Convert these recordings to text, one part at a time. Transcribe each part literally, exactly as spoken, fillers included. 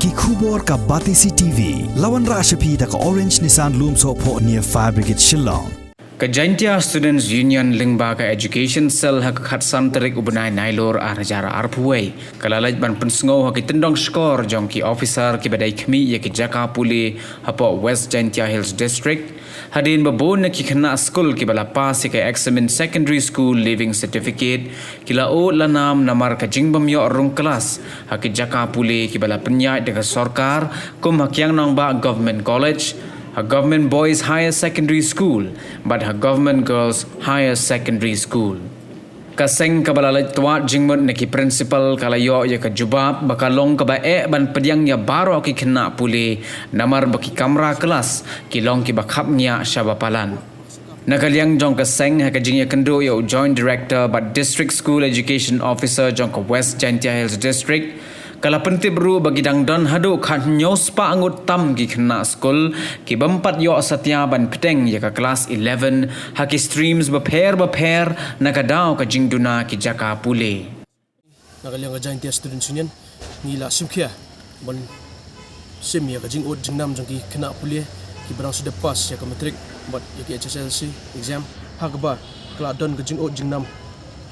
Ki khubor ka Batesi T V, la wanrah sha phi da ka Orange Nissan Lumsohphoh near Fire Brigade Shillong. Ka Jaintia Students Union lyngba ka Education Cell ha ka khatsan tarik u bnai Nailur ar hajar arphew wei, ka la leit ban pynsngew ha ki tyndong shkor jong ki officer kiba dei khmih ïa ki jaka pule hapoh West Jaintia Hills District, hadien ba bun na ki khynnah skul kiba la pass ïa ka Examen Secondary School Leaving Certificate ki la ud la nam namar ka jingbym ïoh rung klas ha ki jaka pule kiba la pynïaid da ka sorkar, kum ha Kiang Nangbah Government College, ha Government Boys Higher Secondary School bad ha Government Girls Higher Secondary School. Ka seng kaba la leit twad jingmut na ki principal ka la ïoh ïa ka jubab ba ka long kaba eh ban pdiang ïa baroh ki khynnah pule namar ba ki kamra klas ki long kiba khap ngiah shaba palat. Na ka liang jong ka seng, ha ka jingïakynduh ïa u Joint Director bad District School Education Officer jong ka West Jaintia Hills District, ka la pyntip ruh ba ki dang don haduh khathynñiew spah ngut tam ki khynnah skul ki bym pat ïoh satia ban pdiang ïa ka klas eleven ha ki streams bapher bapher na ka daw ka jingduna ki jaka pule. Na ka liang ka Jaintia Students Union, ngi la shim khia ban shim ïa ka jingud jingnam jong ki khynnah pule kiba dang shu dep pass ïa ka matric bad ïa ki H S L C exam, ha kaba ka la don ka jingud jingnam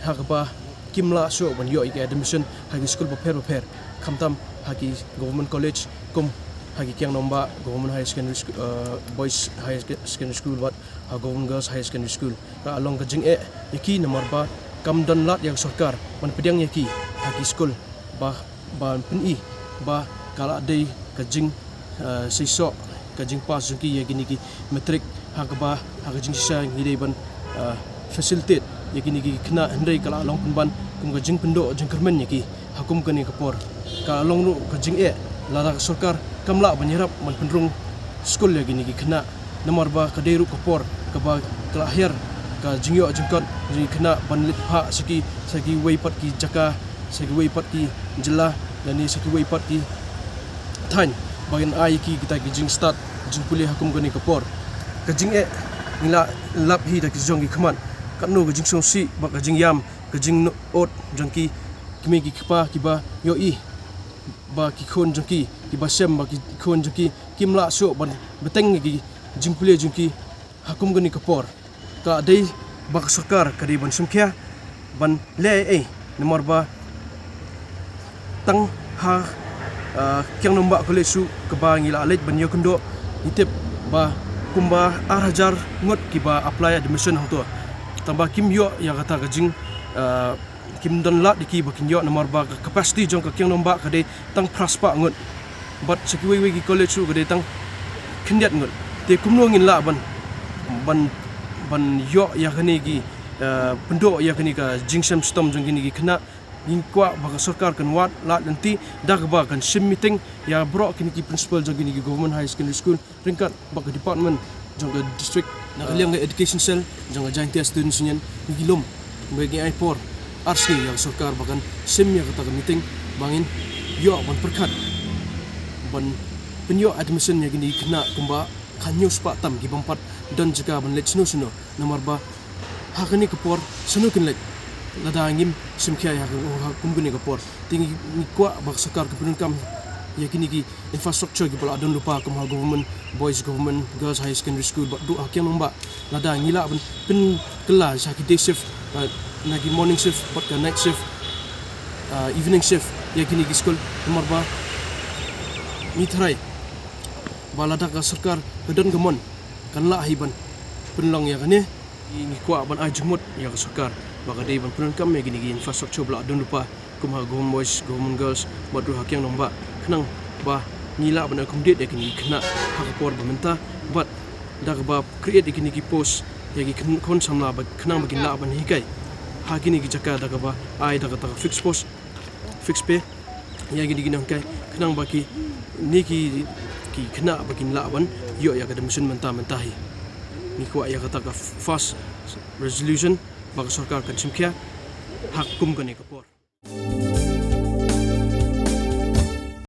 ha kaba kim lah shuh ban ïoh ïa ka admission ha ki skul bapher bapher, khamtam ha ki government college kum ha ki Kiang Nangbah Government Higher Secondary School, uh, Boys Higher Secondary School bad ha Government Girls Higher Secondary School. Ka long ka jingeh ïa ki namar ba kam don lad ïa ka sorkar ban pdiang ïa ki ha ki skul ba, ban pyni ba ka la dei ka jing, eh, seisoh ka jingpass jong ki ïa kine ki matric, ha kaba ha ka jingshisha ngi dei ban, eh, facilitate ïa kine ki khynnah, hynrei ka la long pynban kum ka jingpynduh jingkyrmen ïa ki ha kum kane ka por. Ka long ruh ka jingeh lada ka sorkar kam lah ban ïarap ban pynrung skul ïa kine ki khynnah, namar ba ka dei ruh ka por kaba ka la hiar ka jingïoh jingkot jong ki khynnah ban leit phah sha ki, sha kiwei pat ki jaka, sha kiwei pat ki jylla lane sha kiwei pat ki thaiñ ba kin ai ïa ki kita ki jingstad jingpule ha kum kane ka por. Ka jingeh ngi la lap hi da ki jong ki khmat, katno ka jingsngewsih bad ka jingïam, ka jingnud jong ki kmie ki kpa kiba ïohi ba ki khun jong ki, kiba shem ba ki khun jong ki kim lah shuh ban bteng ïa ki jingpule jong ki ha kum kane ka por. Ka dei ba ka sorkar ka dei ban shim khia ban leh ei ei, namar ba tang ha, ah, Kiang Nangbah College shuh kaba ngi la leit ban ïakynduh, ngi tip ba kumba ar hajar ngut kiba apply admission hangto, tangba kim ïoh ïa kata ka jing, ah, kim don lad ïa ki ba kin ïoh namar ba ka capacity jong ka Kiang Nangbah ka dei tang phra spah ngut. Bad sha kiwei wei ki college ruh ka dei tang khyndiat ngut. Te kumno ngin lah ban, ban, ban ïoh ïa kane ki, eh, pynduh ïa kane ka jingshem shitom jong kine ki khynnah. Ngi kwah ba ka sorkar kan wad lad lynti da kaba kan shim meeting ïa baroh kine ki principal jong kine ki government high secondary school ryngkat bad ka department jong ka district. Na ka liang ka education cell jong ka Jaintia Students Union, ngi ki lum ba ngi ai por ar sngi ïa ka sorkar ba kan shim ïa kata ka meeting ba ngin ïoh ban pyrkhat ban pynïoh admission ïa kine ki khynnah kumba khathynñiew spah tam ki bym pat don jaka ban leit shano shano, namar ba ha kane ka por shano kin leit lada ngim shim khia ïa ka, ha kum kane ka por. Te ngi, ngi kwah ba ka sorkar ka pyndonkam ïa kine ki infrastructure kiba la don lypa kum ha Government Boys Government Girls Higher Secondary School bad ruh ha Kiang Nangbah, lada ngi lah ban pynkylla sha ki day shift, uh, na ki morning shift bad ka night shift, uh, evening shift ïa kine ki skul, namar ba ngi tharai ba lada ka sorkar ka don ka mon kan lah hi ban pynlong ïa kane. Ngi kwah ban ai jingmut ïa ka sorkar ba ka dei ban pyndonkam ïa kine ki infrastructure ba la don lypa kum ha Government Boys Government Girls bad ruh ha Kiang Nangbah, khnang ba ngi lah ban accommodate ïa kine ki khynnah ha ka por ba mynta bad da kaba create ïa kine ki post ïa ki khun, khun samla ba khnang ba kin lah ban hikai ha kine ki jaka da kaba ai da kata ka fixed post, fixed pay ïa kine ki nonghikai, khnang ba kine ki, ki khynnah ba kin lah ban ïoh ïa ka admission mynta mynta hi. Ngi kwah ïa kata ka fast resolution ba ka sorkar kan shim khia ha kum kane ka por.